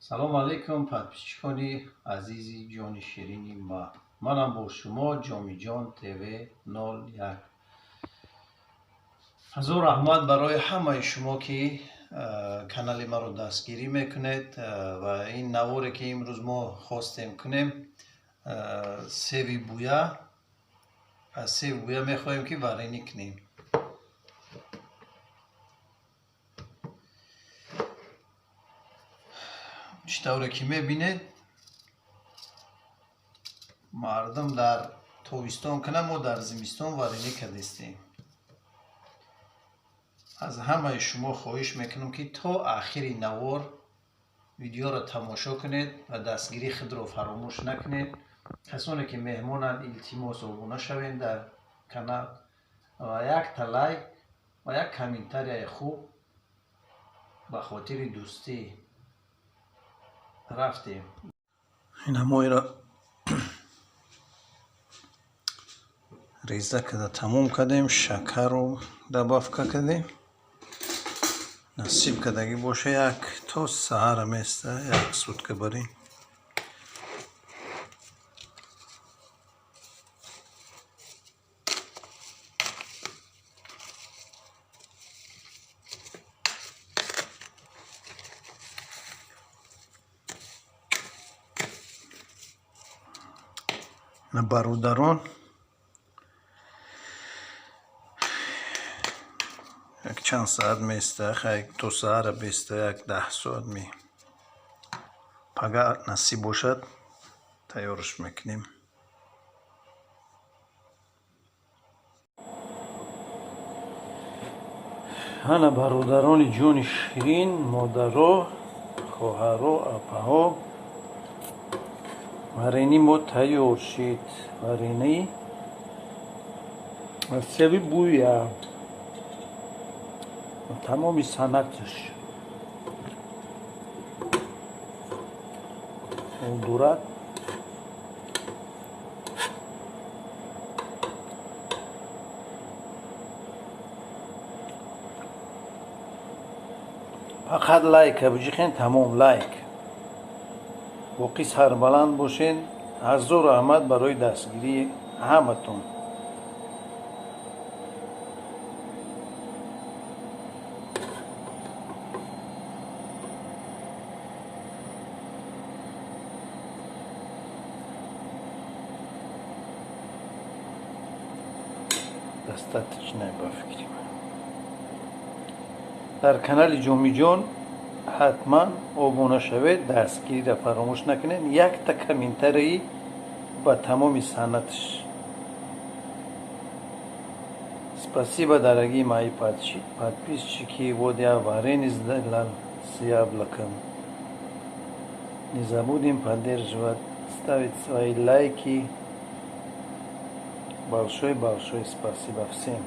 Салому алейкум, подписчикони азизи ҷони ширини ма. Манам бо шумо Ҷомиҷон ТВ 01. Ҳазор раҳмат барои ҳамаи шумо, ки канали маро дастгирӣ мекунед ва ин наворе, ки имрӯз мо хостем кунем, севи буя, аз севи буя мехоҳем, ки варенӣ кунем. Чӣ тавре ки мебинед, мардум дар тобистон кунад, мо дар зимистон варенӣ кардистем. Аз ҳамаи шумо хоҳиш мекунам, ки то ахири навор видеоро тамошо кунед ва дастгирии худро фаромӯш накунед. Касоне ки меҳмонанд, илтимос, обуна шавед дар канал ва якта лайк ва як комментарияи хуб ба хотири дӯстӣ. Рафтем. Инамоиро реза карда тамом кардем, шакарро добавка кардем. Насиб кардагӣ боша, як то саҳара места, як сутка барем. Бародарон, як чанд соат места, хай, то саҳара беста, як 10 соат ми. Пага насиб бошад, тайёрш мекунем. Ҳана, бародарони ҷони ширин, модаро, хоҳаро, апаҳо, варенӣ мо тайёр шид. Варенӣ аз севи буя, тамоми санъаташ дурад. Фақат лайка биҷихен, тамом, лайк. Боқӣ сарбаланд бошед. Ҳазор раҳмат барои дастгирии ҳаматон. Достаточно, ба фикри ман. Дар канали Ҷомиҷон ҳатман обуна шавед, дастгириро фаромӯш накунед, якта комментарии ба тамоми санъаташ. Спасибо, дорогие мои подписчики. Вот я варенье сделал с яблоком. Не забудем поддерживать, ставить свои лайки. Большое-большое спасибо всем.